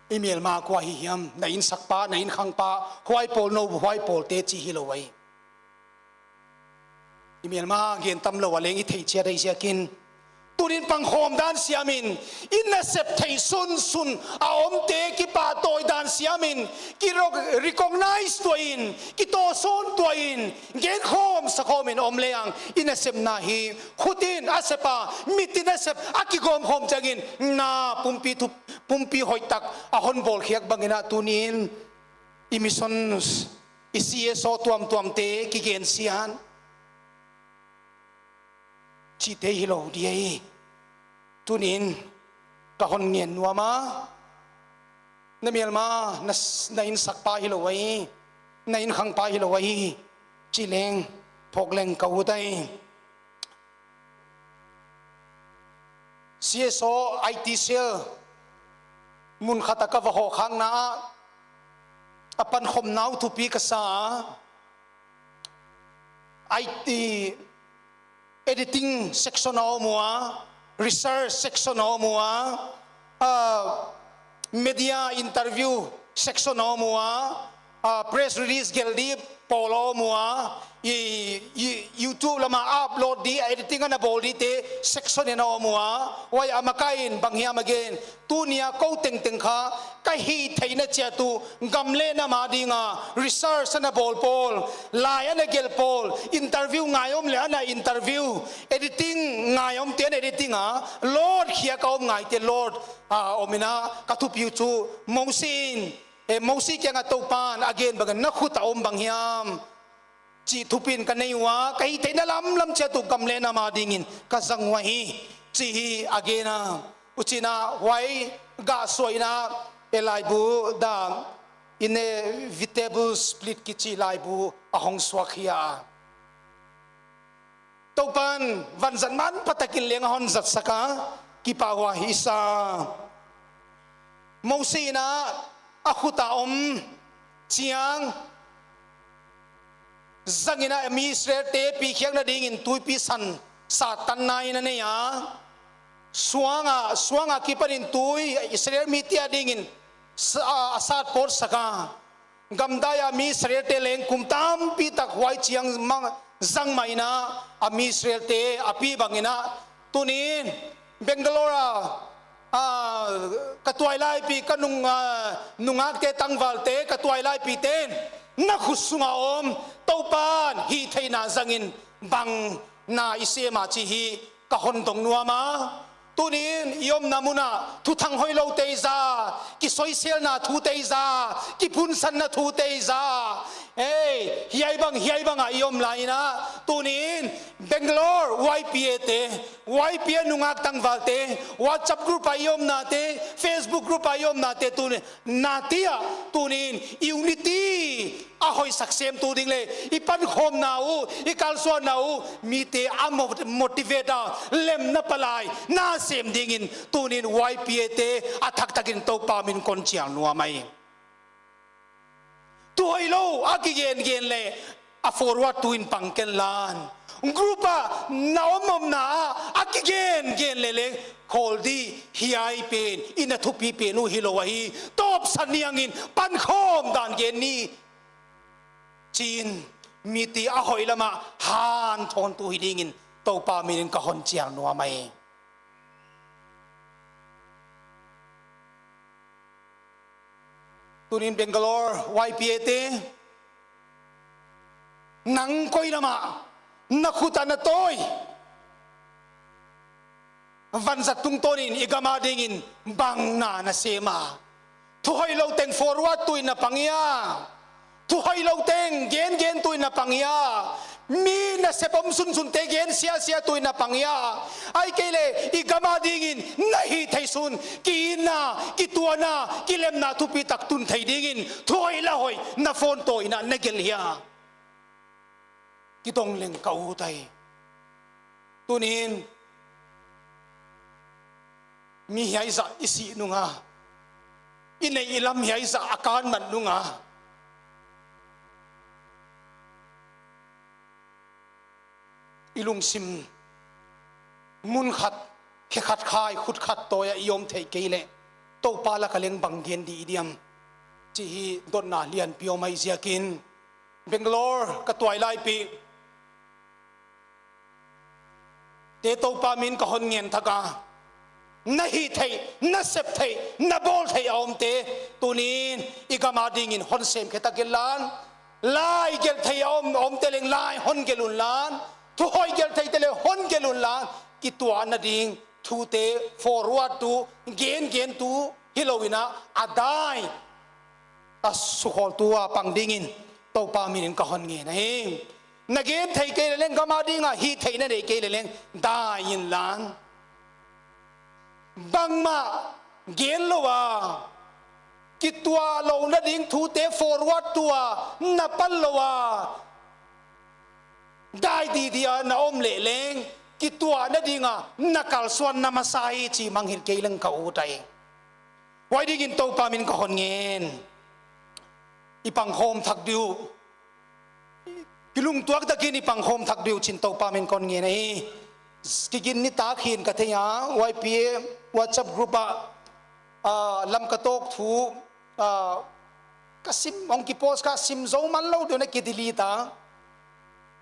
i melma kua hi hiam, na innsakpa, na innkhangpa, huai pawl nou, huai pawlte chih hilou ahi. I melma gen tamlou a leng i thei chiat ahi ziakin. Tunin pangkhawm dan siamin, i nasep theih sunsun a omte kipahtawi dan siamin, ki ro-, recognize tuahin, kitawsawn tuahin, gen khawm sa khawmin om lehang, i nasepna hi, khutin a sep a, mitin a sep, a kigawm khawm chiangin, na pumpi thup, pumpi hoihtak, a hon bawl khiak bangin a tunin, i missions, i C S O tuamtuamte, kigensiat chihte hilou dia hi. Tunin, ka hon ngen nuam a, na melma, na s-, na innsakpa hilou ahi, na innkhangpa hilou ahi, chih leng, phawk leng ka ut ahi. C S O I T cell, mun khat a ka va hoh khakna ah, a pankhawmna uh thupi ka sa a, I T, editing section a om ua, research section a om ua, ah, media interview section a om ua, ah, press release gelh di pawl a om ua, i, i, YouTube lam a upload di, editing ana bawl dite section in a om ua, huai a makaih in bang hiam a gen, tuni a kou tengteng kha, ka hihtheihna chiat uh, gam leh nam a dinga, research ana bawl pawl, lai ana gelh pawl, interview ngai om leh ana interview, editing ngai omte ana editing a, load khiak a om ngaite load a om in a, ka thupi uh chu, Mosi in, eh, Mosi kiangah Toupan, a gen bangin na khut a om bang hiam. Chih thupi'n ka nei ua, ka hihtheihna lamlam chiat uh gam leh nam a dingin ka zang ua hi, chih hi a gen a. Huchiin a huai gah suah in a, e laibu, The Inevitable Split kichi laibu a hong suak hi a. Toupan vanzat manpha takin leng a hon zatsak a, kipahhuai sa. Mosi in a, a khut a om chiang, zang in a mi Israelte pi khiakna dingin tuipi san sat tanna in a nei a. Suang a, suang akipanin tui Israel mite a dingin sa-, a sat pawtsak a. Gamdai a mi Israelte leng kum tampi tak huai chiang mang zang mai in a, a mi Israelte a pi bang in a. Tuni'n Bangalore a, a, ka tuailaipi, ka nung, a, nungakte tangvalte, ka tuailaipite'n, na khut sunga om, Toupan hihtheihna zangin bang na i sem a chih hi ka hon dong nuam a. Tuni'n i omna mun ah thuthang hoihlou te i za, kisoiselna thu te i za, kiphunsanna thu te i za, Ei, hiai bang, hiai bang a i om lai in a, tuni'n Bangalore Y P A te, Y P A nungak tangval te, WhatsApp group a i omna te, Facebook group a i omna te, tuni'n, na tia, tuni'n unity a hoihsak semtu ding leh, i pankhawmna uh, i kalsuanna uh, mite a mo-, motivate a, lemna palai na sem dingin, tuni'n Y P A te a thak takin Toupa min kon chial nuam ahi. Thu hoihlou a kigen gen leh a forward tu in pang ken lan. Group a na om omna a, a kigen gen leh leng khawl di, hiai pen i na thupi pen uh hilou ahi. Tawpsan niangin pankhawm dan gen ni. Chi'n, mite a hoih lam a hanthawntu hi dingin Toupa min in ka hon chial nuam ahi. Tuni'n Bangalore Y P A te, nang koi lam a na khut a na tawi, vanzat tungtawnin i gam a dingin bang na na sem a? Thu hoihlou teng forward tu in na pang hia? Thu hoihlou teng gen gen tu in na pang hia? Mi nasep om sunsun te gen sia sia tu in na pang hia? Ahihkeileh i gam a dingin na hihtheih sun, ki-itna, kituahna, kilemna thupitak tun thei dingin thu hoih la hoih na phone toh in a na gelh hia? Kidong leng ka ut ahi. Tuni'n mi hiai zah i sih nung a, i neih i lam hiai zah a kan mat nung a, i lungsim mun khat, khe khat khai, khut khat tawi a i om theih kei leh, Toupa lak a leng bang gen di i diam? Chih hi dotna lianpi om ahih ziakin, Bangalore ka tuailai pi te Toupa min ka hon ngen thak a, na hihtheih, na septheih, na bawltheih a omte, tuni'n i gam a dingin hon semkhe tak in lan. Lai gelh theih a om, omte leng lai hon gelh un lan. Thu hoih gelh theihte leng hon gelh un lan. Kituahna ding thute forward tu, gen gen tu hilou in a, a dai a sukhawltu a pang dingin Toupa min in ka hon ngen ahi. Na gen theih kei leh leng, gam a ding a hihtheihna nei kei leh leng, dai in lan. Bangmah gen lou a, kituah louhna ding thute forward tu a na pan lou a, dai didi a na om leh leng, kituahna ding a na kalsuan na masa hi chih mangngilh kei leng ka ut ahi. Huai dingin Toupa min ka hon ngen. I pangkhawm thak di uh, kilungtuak takin i pangkhawm thak di uh chi'n Toupa min kon ngen ahi. Kiginni tak hi'n ka thei a, Y P A WhatsApp group a, ah, Lamka Talk thu, ah, ka sim, hong kipost ka sim zou man lou di un a kidelete a.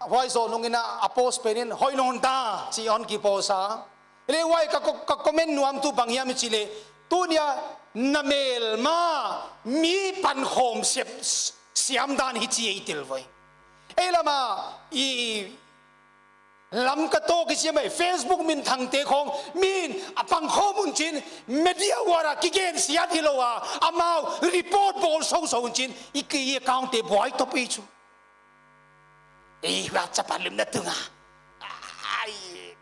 Huai zoh nungin a, a post pen in hoih nawn ta chih hon kipost a. Leh huai ka ko-, ka comment nuamtu bang hiam i chih leh, tuni a na melma mi pankhawm sep, siam dan hi chih i tel voi. Ei lam a i Lamka Talk i siam a, Facebook minthangte khong min a pangkhawm un chi'n, media war a kigen siat hilou a, amau report bawl sousou un chi'n, i ki account te buai toh pei chu. Ei, WhatsApp a limna tung a, ai,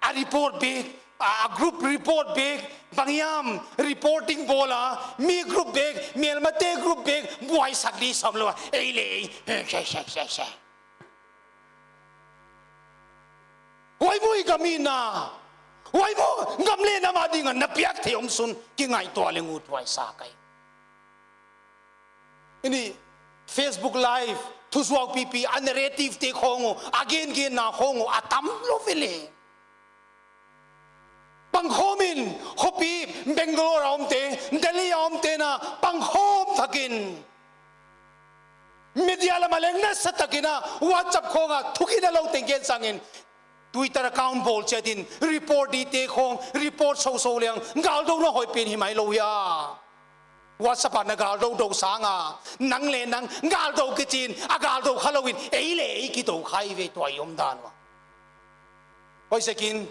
a report bek, a, a group report bek, bang hiam reporting bawl a, mi group bek, melmate group bek buaisak di sawm lou a. Ei leh ei, she, she, she, she. Huai maw i gam hihna? Huai maw gam leh nam a ding a na piak theih omsun? Kingaihtuah leng uthuai sa ka hi. Ini Facebook Live, thuzuau pipi, a narrative te khong uh, a gengenna khong uh a tam lou ve leh. Pangkhawm in, khopi Bangalore a omte, Delhi a omte na pangkhawm thakin, media lam a leng nasa takin a, WhatsApp khong a thugenna lou teng gen sangin, Twitter account bawl chiat in, report dite khong, report sousou leng, galdouhna hoih pen hi mai lou hia? WhatsApp a na galdouh douh sang a, nang leh nang galdouh kichi in, a galdouh kha lou in, ei leh ei kidouh kha hi ve tua i omdan ua. Huaiziakin,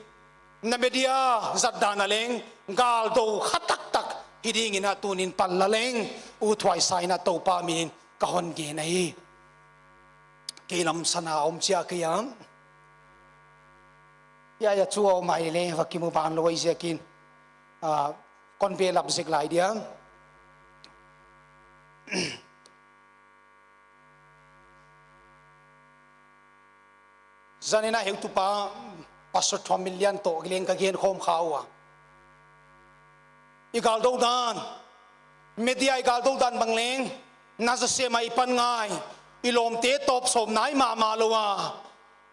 na media zatdan a leng, galdouh kha taktak hi dingin a tuni'n pal la leng, uthuai sa in a Toupa min in ka hon gen ahi. Kei lam sana om chia kei a. Ya, ya, chu om mai le, va kimu ban lou ziakin. Ah, kon be lap zek lai dia. Zan in a heutupa, Pastor Thuam Milian toh kileng ka gen khawm kha ua. I galdou dan, media i galdou dan bang leng, na zaw sem a i pan ngai, i lawmte tawp sawm nai mahmah lou a.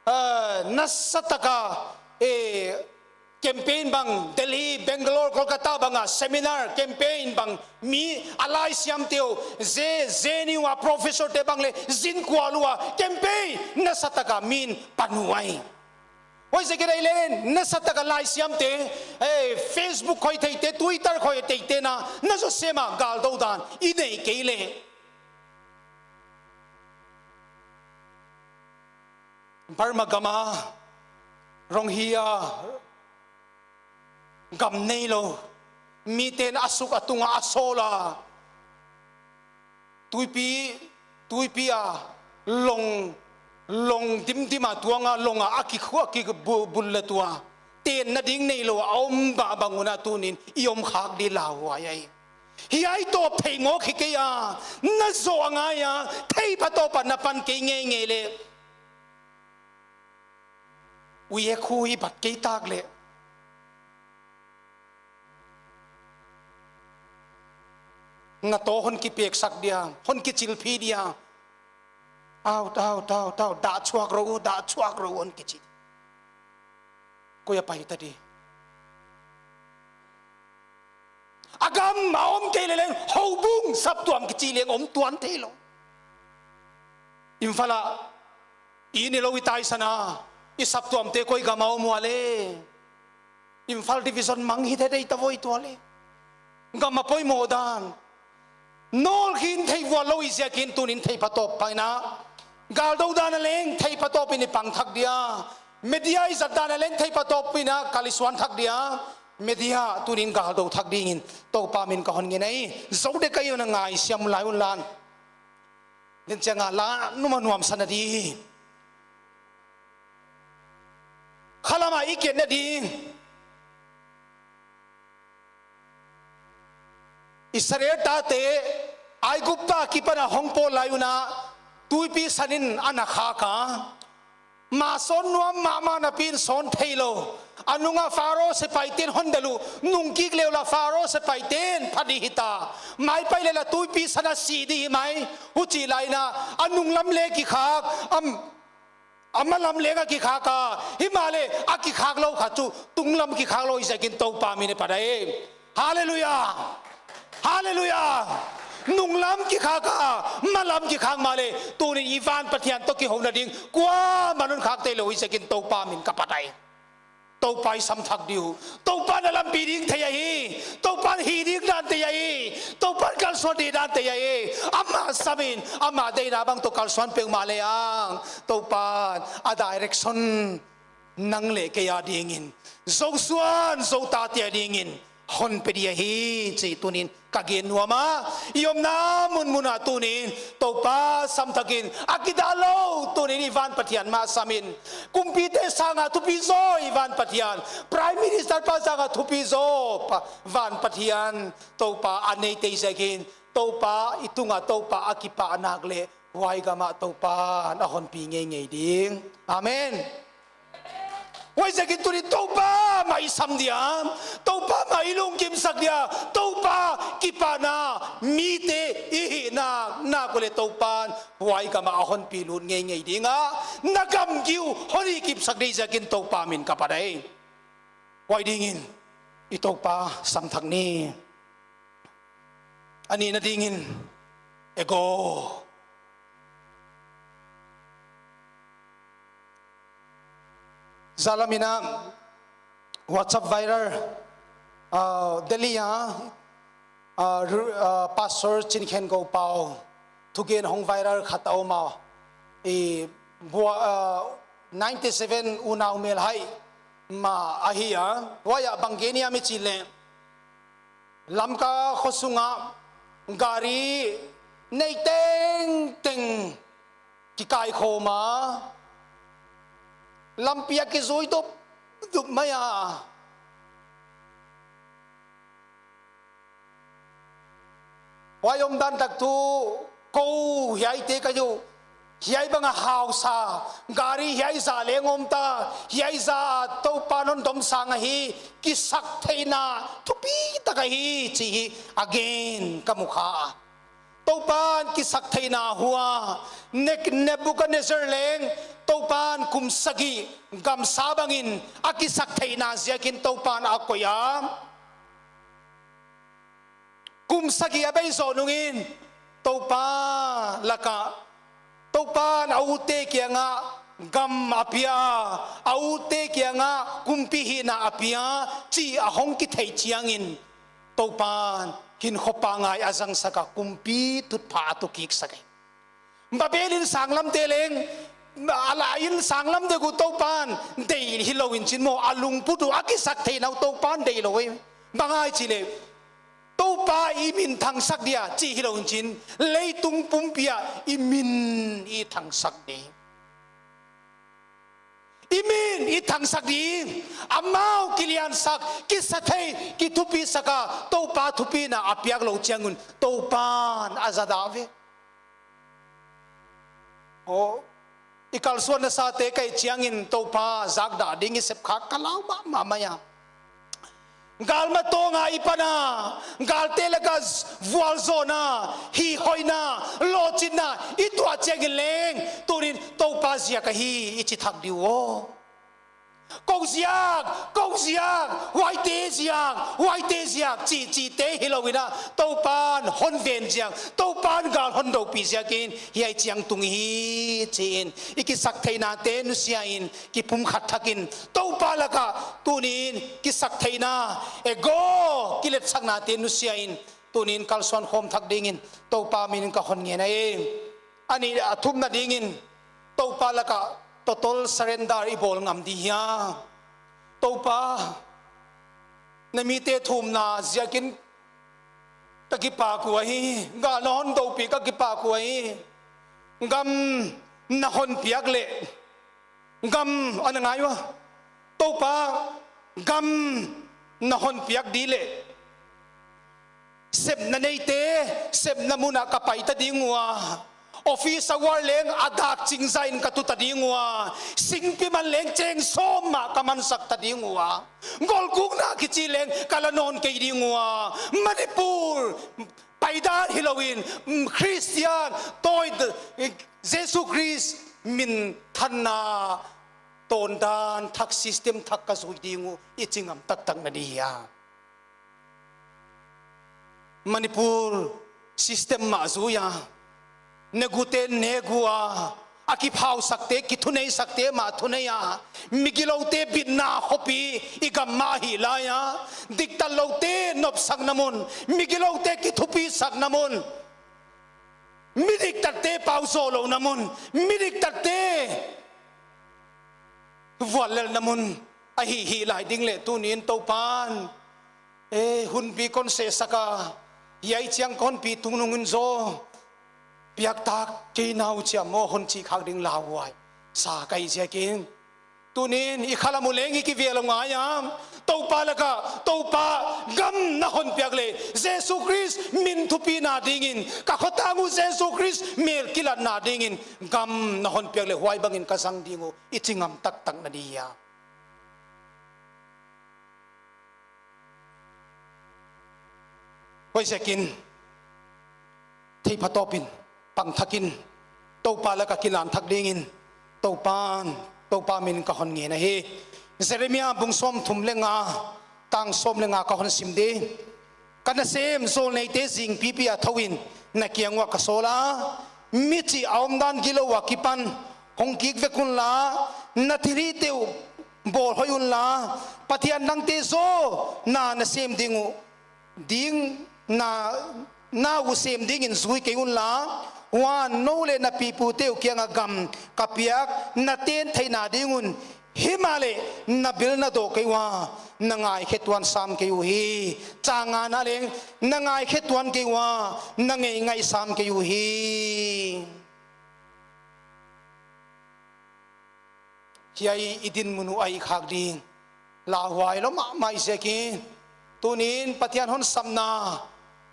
Eh, nasa taka, eh, campaign bang, Delhi, Bangalore, Kolkata bang a, seminar, campaign bang, mi a laisiamte uh, ze, ze ni ua professor te bang le, zin kual ua, campaign, nasa taka min pan uai. Huaiziakin ei le, nasa taka laisiamte, eh, Facebook khoi theite, Twitter khoi theite na, na zaw sem a galdou dan, i nei kei le. Burma gam a, Rohingya gam neilou, miten a suk a tung a a sawl a, tuipi, tuipi a, long, long dimdim a tuang a, long a a kikhu a kibul le tua, tenna ding neilou a om bang bang un a tuni'n i om khak di lauhuai ahi. Hiai toh phei ngawk hi kei a, na zaw a ngai a, theiphatawp a na pan kei ngeingei le. Ui e khu i bat kei tak le. Na toh hon kipeksak dia, hon kichilpih dia. Au, tau, tau, tau, dah chuak rou, dah chuak rou hon kichi. Koi a pai ta di. A gam a om kei le leng, houbung saptuam kichi leng om tuan theilou. Imphal a, i neilou i taisan a, i saptuamte koi gam a om ua le. Imphal Division mang hi thei dei ta voi tua le. Gam a poimoh dan. Nawlkhin thei vual lou i ziakin tuni'n theiphatawp paina. Galdou dan a leng theiphatawp in i pang thak dia. Media i zat dan a leng theiphatawp in a kal i suan thak dia. Media tuni'n galdou thak dingin Toupa min ka hon ngen ahi. Zou dek a i hon ngaihsiam lai un lan. Len chiang a la numa nuam san a di. Khalam a i kiatna di. Israel tate Aigupta akipan a hong pawl lai un a tuipi san in ana khak a. Mah sawn nuam mahmah napi'n sawn theilou. A nung a Pharaoh sepaite'n hon delh uh, nung kik le ula Pharaoh sepaite'n pha di hita. Mai pai le la tuipi san a si di hi mai. Huchi lai in a, a nunglam le kikhak, am, a malam leng a kikhak a, himahleh a kikhak lou kha chu, tunglam kikhak lou i ziakin Toupa min i pat ahi. Hallelujah! Hallelujah! Nunglam kikhak a, malam kikhak mahleh, tuni'n i van Pathian toh kihouna ding, kuamah'n hon khak theilou i ziakin Toupa min ka pat ahi. Toupa i sam thak di uh. Toupa'n a lampi ding thei ahi. Toupa'n hih ding dan thei ahi. Toupa'n kalsuan ding dan thei ahi. Amah sam in, amah deihna bang toh kalsuan peuhmah le ang, Toupa'n a direction nang leh kei a dingin, Zosuan Zoutate a dingin hon pe di ahi chih tuni'n ka gen nuam a. I omna munmun ah tuni'n Toupa sam thak in, a kidahlou tuni'n i van Pathian mah sam in. Kumpite sang a thupi zaw i van Pathian, Prime Minister pa sang a thupi zaw pa, van Pathian, Toupa a neite i ziakin, Toupa i tung a Toupa a kipahna leh huai gam ah Toupa'n a hon pi ngeingei ding. Amen. Huaiziakin tuni'n Toupa mah i sam dia, Toupa mah i lungkimsak dia, Toupa kipahna mite i hihna, na ko le Toupa'n huai gam ah a hon pi lut ngeingei ding a, na gamgi uh hon hihkipsak di ziakin Toupa min ka pat ahi. Huai dingin i Toupa sam thak ni. A nihna dingin, ego. Zan lam in a WhatsApp viral, ah, Delhi a, ah, ru-, ah, Pastor Chin Khen Go Pau thugen hong viral khat a om a. I bua, ah, ninety seven unau melhai mah ahi a. Huai ah bang gen hiam i chih leh, Lamka khosung ah gari nei tengteng kikaikhawm a, lampi a kizui dup dup mai a. Huai omdan tak tu kou hiaite ka uh, hiai bang a hausa, gari hiai zah leng om ta, hiai zah a Toupa'n hon domsang ahi, kisaktheihna thupi tak ahi chih hi a gen ka mu kha. Toupa'n kisaktheihna hua, Ne-, Nebuchadnezzar leng Toupa'n kum sagih gamsa bangin a kisaktheihna ziakin Toupa'n a koih a. Kum sagih a bei zoh nungin Toupa lak ah, Toupa'n a ute kiangah gam a pia, a ute kiangah kumpi hihna a pia chih a hong kitheih chiangin Toupa'n hinkhua pangai a zangsak a, kumpi tutphah a tu kik sak hi. Babel in sanglamte leng, a la in sanglamte uh Toupa'n deih hilou in chin maw, a lungput uh a kisaktheihna uh Toupa'n deih lou hi. Bang ahia chih leh, Toupa i min thangsak dia chih hilou in chin, leitung pumpi ah i min i thangsak di. I min i thangsak di, amau kiliansak, kisathei, kithupisak a, Toupa thupina a piak lou chiang un, Toupa'n a zadah ve. Oh, i kalsuan nasate ka hih chiangin Toupa zakdah ding i sep kha ka lau mahmah mai a. Galmatawng a i pan a, galte lak a vualzawlna, hihhoihna, lohchinna i tuah chiangin leng, tunin Toupa ziak ahi i chi thak di uh aw. Kou ziak, kou ziak, huaite ziak, huaite ziak, chih chihte hilou in a, Toupa'n hon ven ziak, Toupa'n gal hon dopih ziakin, hiai chiang tung hi, chi in, i kisaktheihnate nusia in, kipumkhat thak in, Toupa lak ah, tunin, kisaktheihna, ego, kiletsaknate nusia in, tunin kalsuan khawm thak dingin, Toupa min in ka hon ngen ahi. A nih a thumna dingin, Toupa lak ah total surrender i bawl ngam di hia. Toupa, na mite thumna ziakin ka kipak uhi, gal na hon dopih ka kipak uhi. Gam na hon piak leh, gam ana ngai ua. Toupa, gam na hon piak di leh, sepna neite sepna mun ah ka pai ta ding ua. Office hour leng a dak ching zah in ka tu ta ding ua. Singpi man leng cheng sawm mah ka mansak ta ding ua. Golgukna kichi leng ka la nawn kei ding ua. Manipur, paidan hilou in, mm, Christian, tawi, Jesu Khrist minthanna, tawndan thak, system thak ka zui ding uh, i chi ngam taktak na di hia. Manipur system mah zui a, negute neg ua, a kiphausakte, kithuneisakte mah thunei a, migiloute bitna khopi i gam mah hi lai a, diktatloute nopsakna mun, migiloute kithupisakna mun, midiktatte pau zohlouhna mun, midiktatte vuallelhna mun ahi hi lai ding leh tunin Toupa'n, eh, hunpi kon sehsak a, hiai chiang kon pi tung nungin zaw, piak tak kei nau chiam maw hon chih khak ding lauhuai sa ka hih ziakin. Tunin i khalam uh leng i kivel uh ngai a, Toupa lak ah, Toupa gam na hon piak leh, Jesu Khrist min thupina dingin, ka khotang uh Jesu Khrist mel kilatna dingin, gam na hon piak leh, huai bangin ka zang ding uh, i chi ngam taktak na di hia. Huaiziakin, theiphatawpin, pangthakin, Toupa lak ah kilan thak dingin, Toupa'n, Toupa min ka hon ngen ahi. Jeremiah bung sawmthum leh nga, tang sawm leh nga ka hon sim di. Ka nasem zawlneite zing pipi a thou in, na kiang uah ka sawl a. Michih a omdan gilou a kipan, hong kik vek unla, na thilhihte uh bawl hoih unla, Pathian dangte zaw, na nasem ding uh, ding na, na uh sem dingin zui kei unla, huan nou leh na pipute uh kiangah gam ka piak, na ten theihna ding un, himahleh na bil na doh kei ua, na ngaikhe tuan sam kei uhi, chang ngana leng, na ngaikhe tuan kei ua, na ngeingaih sam kei uhi. hiai i dinmun uh a i khak ding lauhuai lou mahmah ziakin, tuni'n Pathian hon sapna,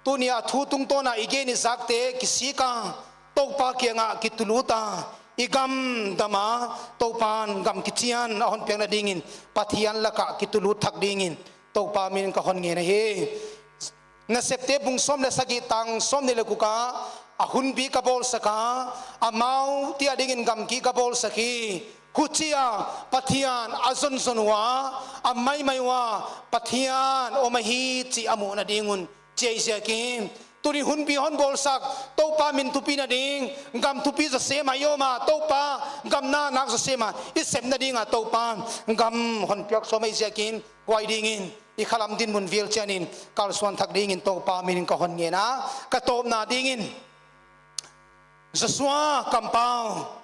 tuni a thu tungtawn a i gen i zakte kisik a, Toupa kiangah kitulut a, i gam dam a, Toupa'n gam kichian a hon piakna dingin Pathian lakah kitulut thak dingin Toupa min ka hon ngen ahi. Nasepte bung sawm leh sagih tang sawmnih leh guk ah, a hunbi ka bawlsak a, amau tia dingin gamgi ka bawlsak hi. Huchia Pathian a zonzon ua, a maimai ua, Pathian om ahi chih a muhna ding un, chi ziakin, tuni hunbi hon bawlsak Toupa min thupina ding, gam thupi zaw sem a i om a, Toupa gam na nak zaw sem a i sepna ding a Toupa'n gam hon piak sawm ahi ziakin, huai dingin i khalam dinmun vel chianin kalsuan thak dingin Toupa min ka hon ngen a, ka tawpna dingin, Joshua kampau,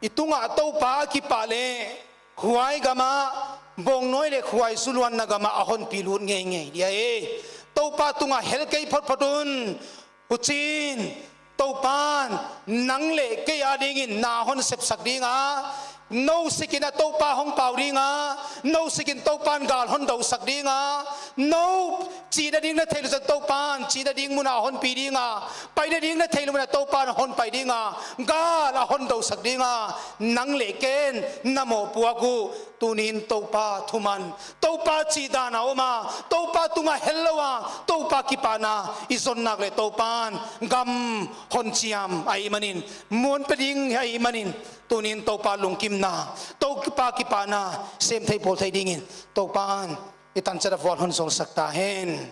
i tungah Toupa a kipah leh, huai gam ah, bawngnawi leh khuaizu luanna gam ah a hon pilut ngeingei dia e. Toupa tungah hel kei photphot un, huchiin Toupa'n nang leh kei a dingin na hon sepsak ding a, nou sikin a Toupa hong pau ding a, nou sikin Toupa'n gal hon dousak ding a, nou chihna ding na theih lou chiang Toupa'n chihna ding mun ah hon pi ding a, paina ding na theih lou mun ah Toupa'n hon pai ding a, gal a hon dousak ding a, nang leh ken na mohpuak uh, tuni'n Toupa thuman, Toupa chihdan a om a, Toupa tungah hel lou a, Toupa kipahna i zon nak leh Toupa'n gam hon chiam ahihmanin, muanpih ding ahihmanin, tuni'n Toupa lungkimna, Toupa kipahna sem thei pawl thei dingin Toupa'n i tanchat a vual hon zolsak ta hen.